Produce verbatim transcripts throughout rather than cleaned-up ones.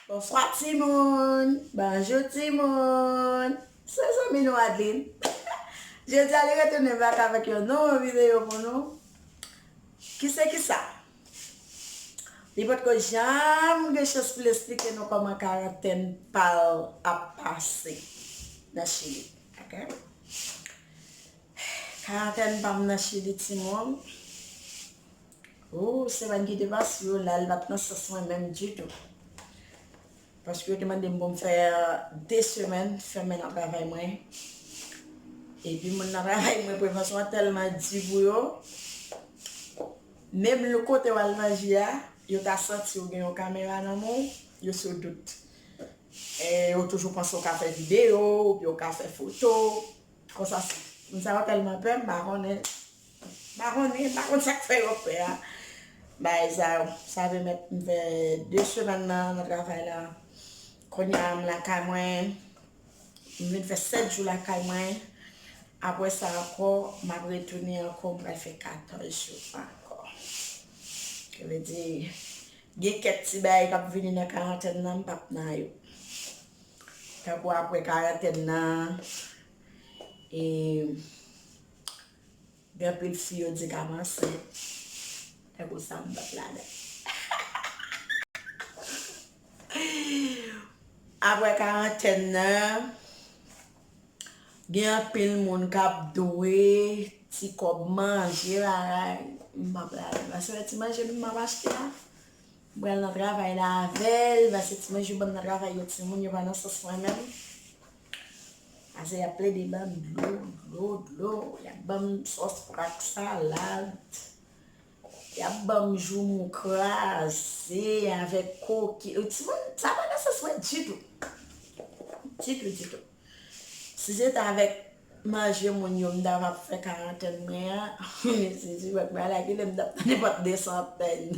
Bonswa timoun, bonjou timoun. Se zanmi nou Adeline. Jodi a li retounen bak avèk yon nouvo videyo pou nou. Ki se ki sa? Li potko janm gen chans pou l esplike nou kòman karantèn pa l ap pase nan Chili. Ok? Karantèn pa m nan Chili, timoun. Ou, semèn ki te pase yo la, li pa t nan sans mwen menm ditou. Paske yo te mande m pou m fè de semèn fèmen nan travay mwen. Epi moun nan travay mwen, prevans lan tèlman di pou yo. Menm lè kote w al manje a, yo ta santi w gen yon kamera nan men w, yo sou dout. E yo toujou panse w ka fè videyo, oubyen w ka fè foto, konsa. Moun sa yo tèlman pè, m pa konnen, m pa konnen, m pa konn sa k fè yo pè a. Bagay sa yo, sa vle mèt m fè de semèn nan, nan travay la. Kounye a, m lakay mwen, m vin fè sèt jou lakay mwen. Apre sa ankò, m ap retounen ankò, m pral fè katòz jou ankò. Sa vle di, gen kèk ti bagay k ap vini nan karantèn nan, m p ap nan yo. Tankou apre karantèn nan, e, gen anpil fi yo di k ap ansent. Tankou sa, m p ap ladan. Apre karantèn nan, gen anpil moun k ap dwe ti kòb manje bagay. M p ap ladan. Paske ti manje m ap achte a, m pral nan travay la avè l. Paske ti manje yo ban m nan travay yo, timoun, yo pa nan sans mwen menm. Paske y ap plede ban m dlo, dlo, dlo. Y ap ban m sòs prak, salad. Y ap ban m joumou kraze avèk koki. Timoun, sa pa nan sans mwen ditou. Ditou, ditou. Si se te avèk manje moun yo m ta va fè karantèn mwen an, si se wèk mwen la ki lè m t ap nan nenpòt de san pèn.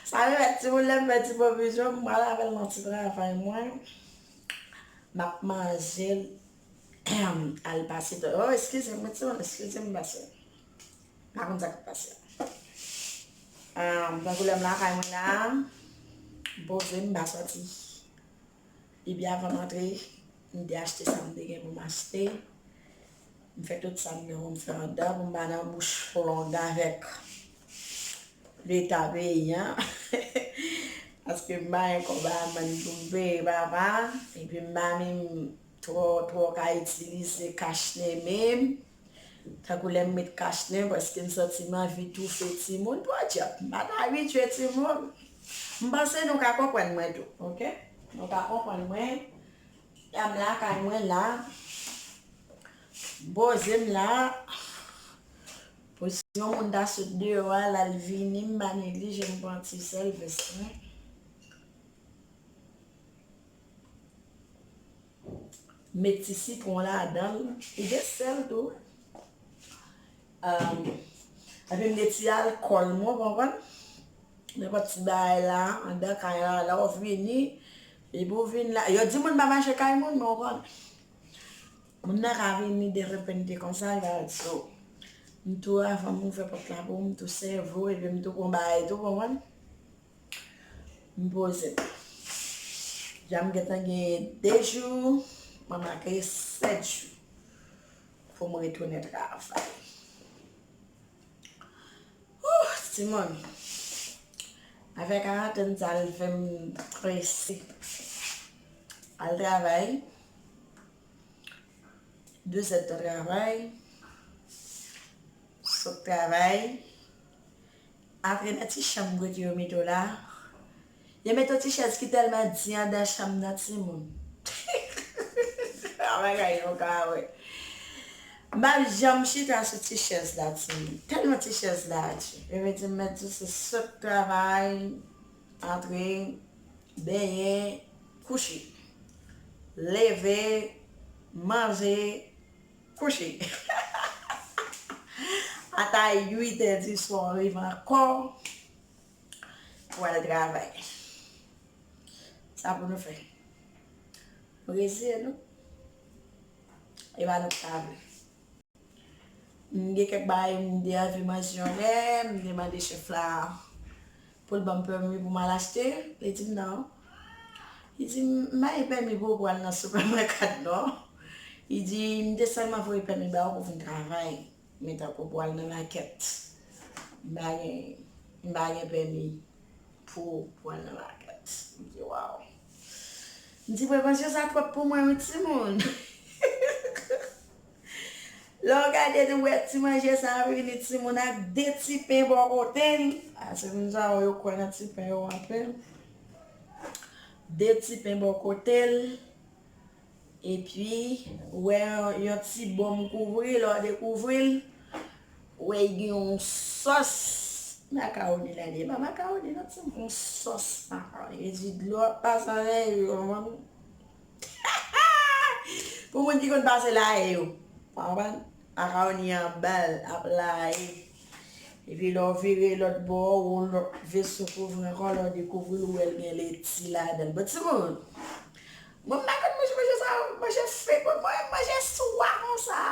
Sa vle fè timoun lè m fè ti pwovizyon, m pral avè l nan ti travay mwen. M ap manje l. Al pase tan. Oh, eskize m, wi, timoun, eskize m, pase. M pa konn sa k ap pase. Ah, tankou lè m lakay mwen la, m poze, m pa sòti. Epi avan m antre, m te achte sa m te gen pou m achte. M fè tout sa m gen pou m fè anndan pou m pa nan bouch long avèk Leta peyi an. Paske m pa gen kòb amann pou m peye papa. Epi m pa menm twò, twò ka itilize kach nen menm. Tankou lè m met kach nen, paske m santi m anvi toufe timoun. Podyab, m pa t abitye timoun. M panse nou ka konprann mwen tou, ok? Nou ka konprann mwen. Ya m lakay mwen la. M poze m la. Pou si yon moun ta sot deyò a, l al vini, m pa neglije, m pran ti sèl vès mwen. M met ti sitwon ladan l. Li gen sèl tou. Epi m gen ti alkòl mwen, w konprann? Nenpòt ti bagay la, anndan kay la, lè w vini, epi w vin la. Yo di moun pa mache kay moun, men w konn. Moun nan ka vini derepente konsa, li va di, "Oh, m tou avan m ouvè pòt la pou ou, m tou sèvi w, epi m tou pran bagay tou," w konprann? M poze m. Ja m gentan gen de jou, m ap make sèt jou pou m retounen travay. Ouh, timoun. Afè karantèn sa l fè m prese. Al travay. De zèdtan travay. Sot travay. Antre nan ti chanm kote yo mete w la. Yo mete yon ti chèz ki tèlman di anndan chanm nan, timoun. A bagay nou ka wè. M p ap janm chita sou ti chèz la, timoun. Tèlman ti chèz la di. Yo mete m mèt di se sot travay, antre, benyen, kouche. Leve, manje, kouche. Ata uit è di swa, w rive ankò pou al travay. Sa pou nou fè? Nou reziye nou? E pa nou k ta vle. M gen kèk bagay m te anvi manje yon lè, m te mande chèf la pou l ban m pèmi pou m al achte. Li di m non. Li di m, "M pa gen pèmi pou w pou w al nan sipèmakèt non." Li di, "M te sèlman voye pèmi ba w pou w vin travay. Men tankou pou w al nan makèt, m pa gen, m pa gen pèmi pou, pou w al nan makèt." M di, "Waw." M di, "Prepansyon sa twòp pou mwen, wi, timoun." Lè w gade, nou wè ti manje sa vini, timoun, ak de ti pen bò kote l. A, se moun sa yo, yo kwè nan ti pen yo anpil. De ti pen bò kote l. Epi, ou wè yon, yon ti bonm kouvri, lè w dekouvri l, ou wè gen yon sòs makawoni ladan. E pa makawoni non, timoun, yon sòs makawoni. E di dlo ap pase anlè yo, konprann? Pou moun ki konn pase laye yo. Konprann? Makawoni an bal ap laye. Epi lè w vire lòt bò, ou lòt veso kouvri ankò, lè w dekouvri l, ou wè l gen leti ladan l. Bon, timoun, mwen m pa konn manje manje sa, manje fek, mwen, mwen manje swa konsa.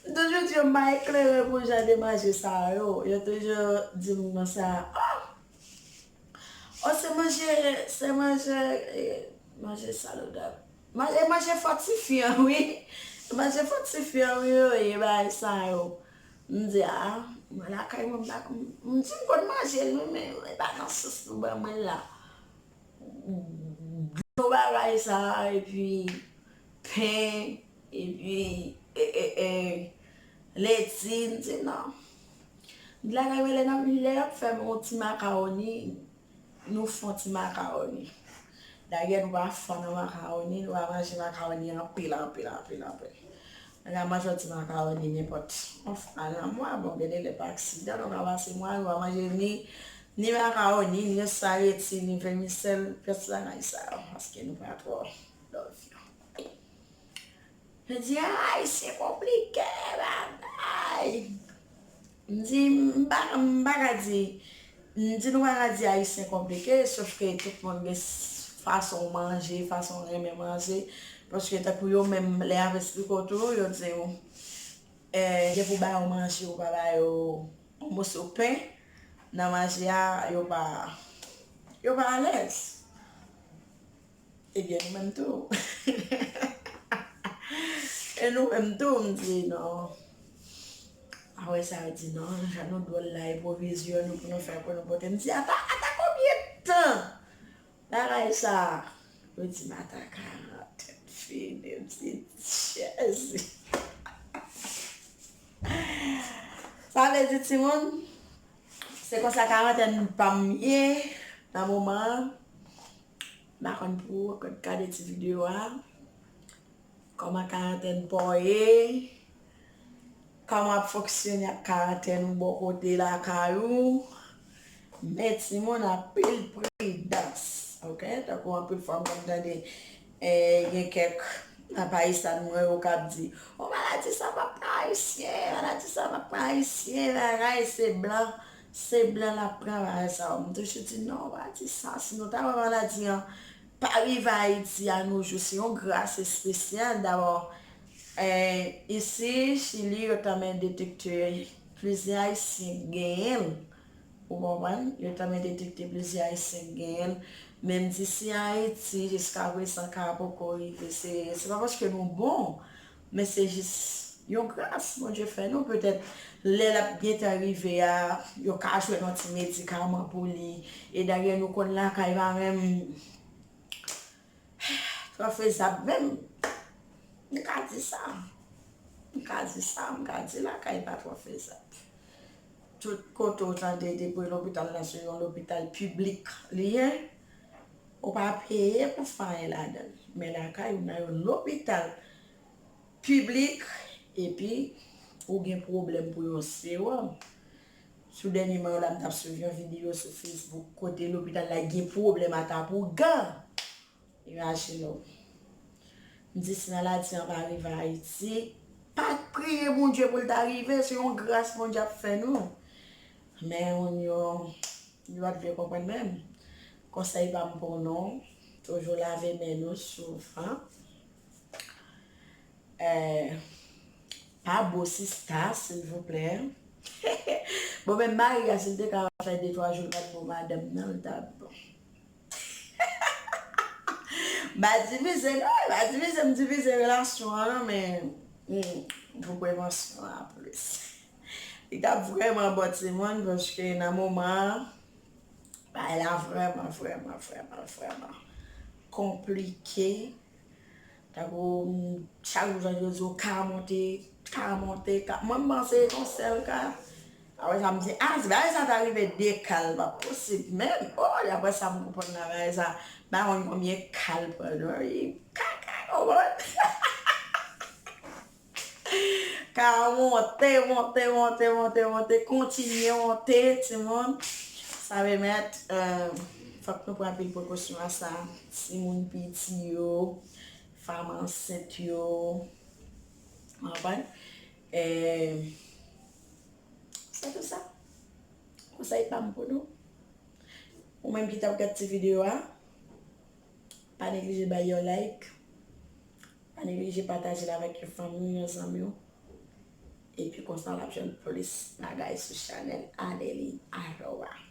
M toujou di yo m pa eklere pou jan de manje sa yo. Yo toujou di m konsa, oh, oh, se manje, se manje, eh, manje salodab. Manje, manje fòtifyan, wi. Manje fòtifyan, wi, yo ye bagay sa yo. M di, a, mwen lakay mwen, m pa, m di m konn manje l, wi, men e pa nan sans nou ban mwen l la. Dlo bagay sa, epi pen, epi, e, e, e, leti, m di non. M di lakay mwen, lè n ap, lè y ap fè m yon ti makawoni, nou fè yon ti makawoni. Dayè, nou pa fò nan makawoni, nou pa manje makawoni anpil, anpil, anpil, anpil. Mwen ka manje yon ti makawoni nenpòt yon fwa nan mwa, bon, gen de lè pa aksidan, nou ka pase mwa, nou pa manje ni, ni makawoni, ni espageti, ni vèmisèl, pyès bagay sa yo, paske nou pa twò love yo. Yo di, a, Ayisyen konplike, bagay. M di, m pa, m pa ka di, m di nou pa ka di Ayisyen konplike, sof ke tout moun gen s-, fason w manje, fason w renmen manje. Paske tankou yo menm, lè y ap esplike w tou, yo di w, eh, gen pou ba yo manje, ou pa ba yo yon moso pen nan manje a, yo pa, yo pa alèz. Ebyen, nou menm tou. E nou menm tou, m di non. Apre sa, yo di non, jan nou dwòl la, e pwovizyon nou pou nou fè, pou nou pote. M di, ata, ata konbyen tan? Bagay sa. Yo di m ata karantèn fini, m di, Jezi. Sa vle di, timoun, se konsa karantèn pa m ye nan moman an. M pa konn pou ou, gade ti videyo a. Kòman karantèn pa w ye? Kòman w ap fonksyone ak karantèn ou bò kote lakay ou? Men timoun, anpil pridans, oke? Tankou anpil fwa m konn tande, eh, gen kèk nan paj sa mwen yo k ap di, o, maladi sa p ap pran Ayisyen, maladi sa p ap pran Ayisyen, bagay, se blan, se blan l ap pran bagay sa yo. M toujou di, non, pa di sa, si nou ta wè maladi an pa rive Ayiti a nou jou, se yon gras espesyal. Dabò, eh, isi, Chili, yo tanmen detekte plizyè Ayisyen genyen l. Ou konprann? Yo tanmen detekte plizyè Ayisyen genyen l. Menm si Ayiti, jiskaprezan, ka poko rive, se, se pa paske nou bon, men se jis yon gras Bondye fè nou. Petèt, lè l ap gentan rive a, yo ka jwenn yon ti medikaman pou li. E dayè, nou konn lakay pa menm twò fezab menm. M ka di sa. M ka di sa, m ka di lakay pa twò fezab. Tout kote w tande depi lopital la se yon lopital piblik li ye, ou pa peye pou fè anyen ladan l. Men lakay ou nan yon lopital piblik, epi ou gen pwoblèm pou yon sewòm. Sou dènyèman yo la, m t ap swiv yon videyo sou Facebook kote lopital la gen pwoblèm ak apougan. Imajine w. M di si maladi an pa rive Ayiti, pa priye Bondye pou l ta rive, se yon gras Bondye ap fè nou. Men moun yo, yo pa t vle konprann menm. Konsèy pa m pou nou, toujou lave men nou souvan. Eh, pa bo sista, silvouplè. Bon, men mari a, si l te ka fè de twa jou l pa t bon madanm nan, l t ap bon. M pa divize, non, m pa divize, m divize relasyon an, non, men hmm, pou prevansyon an plis. Li t ap vrèman bon timoun, paske nan moman an, bagay la vrèman, vrèman, vrèman, vrèman konplike. Tankou, chak jou, jan yo di, yo ka monte, ka monte, ka, mwen, m panse se yon sèl ka. Apre sa, m di, ah, si bagay sa ta rive de ka, l p ap posib menm. Oh, apre sa, m konprann la, bagay sa, m pa konn konbyen ka l pran, non, li kaka, konprann? Ka monte, monte, monte, monte, monte, kontinye monte, timoun. Sa vle mèt, euh, fòk nou pran anpil prekosyon a sa. Timoun piti yo, fanm ansent yo, w konprann? Eh, se tou sa. Konsèy pa m pou nou. Ou menm ki t ap gad ti videyo a, pa neglije bay yon like. Pa neglije pataje l avèk yon fanmi w, yon zanmi w. Epi konsa, w ap jwenn plis bagay sou chanèl Adeline Aroa.